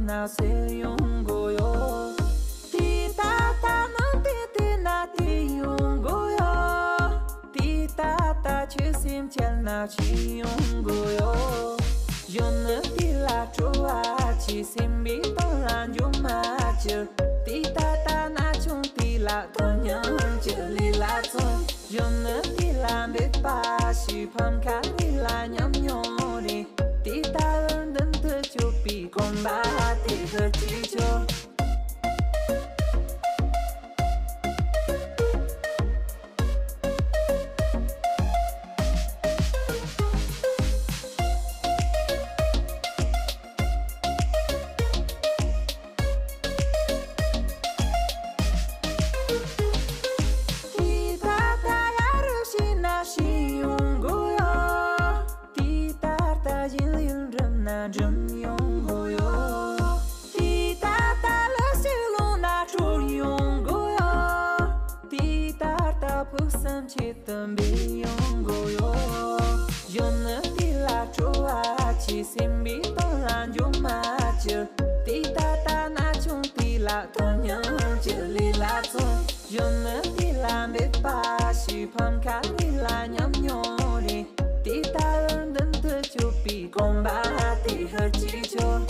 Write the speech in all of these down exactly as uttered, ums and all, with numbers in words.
ན་སེལ་ཡོང་གོ་ཡོད། དེ་ད་ལྟ་ནང་དེ་དེ་ན་དེ་ཡོང་གོ་ཡོད། དེ་ད་ལྟ་ཁྱོད་སེམས་ཁྱེར་ན་ཁྱོད་ཡོང་གོ་ཡོད། གཞོན་ནུ་དེ་ལ་སྤྲོ་བ་ཆེ། སེམས་པའི་གཏིང་ལ་འགྱུར་མ་གྱུར། དེ་ད་ལྟ་ན་ཆུང་དེ་ལ་དོན་སྙིང་གྱི་ལས་ལ་བརྩོན། གཞོན་ནུ་དེ་ལ་འབད་པ་ཞིག་ཕམ་ཁ་དེ་ལ་ཉམས་མྱོང་རེད། དེ་ལྟ་བུར་མདུན་དུ་སྐྱོད་པའི་གོམ་པ་དེ་ཧུར་གྱིས་ཁྱོད། དེ་ད་ལྟ་ཡ་རུ་ཤི་ན་ཤི་ཡོང་གོ་ཡོད། དེ་ད་ལྟ་ཡིན་ཡིན་འགྲིམ་ན་འགྲིམ་ཡོང་གོ་ཡོད། དེ་ད་ལྟ་ལ་ཞིག་ལུང་ན་འཕྲོད་ཡོང་གོ་ཡོད། དེ་ད་ལྟ་ཕུགས་བསམ་ཆེད་དུ་འབད་ཡོང་གོ་ཡོད། གཞོན་ནུ་དེ་ལ་སྤྲོ་བ་ཆེ། སེམས་པའི་གཏིང་ལ་འགྱུར་མ་གྱུར། དེ་ད་ལྟ་ན་ཆུང་དེ་ལ་དོན་སྙིང་གྱི་ལས་ལ་བརྩོན། གཞོན་ནུ་དེ་ལ་འབད་པ་ཞིག་ཕམ་ཁ་དེ་ལ་ཉམས་མྱོང་རེད། དེ་ལྟ་བུར་མདུན་དུ་སྐྱོད་པའི་གོམ་པ་དེ་ཧུར་གྱིས་ཁྱོད།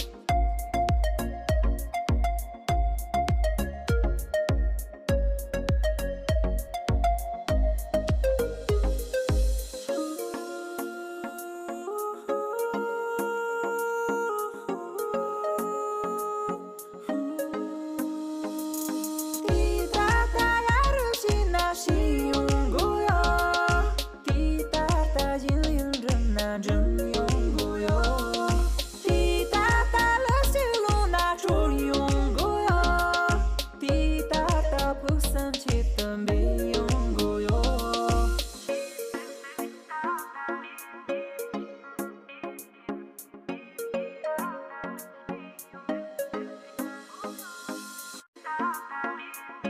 དེ་ད་ལྟ་ཡ་རུ་ཤི་ན་ཤི་ཡོང་གོ་ཡོད། དེ་ད་ལྟ་ཡིན་ཡིན་འགྲིམ་ན་འགྲིམ་ཡོང་གོ་ཡོད། དེ་ད་ལྟ་ལ་ཞིག་ལུང་ན་འཕྲོད་ཡོང་གོ་ཡོད། དེ་ད་ལྟ་ཕུགས་བསམ་ཆེད་དུ་འབད་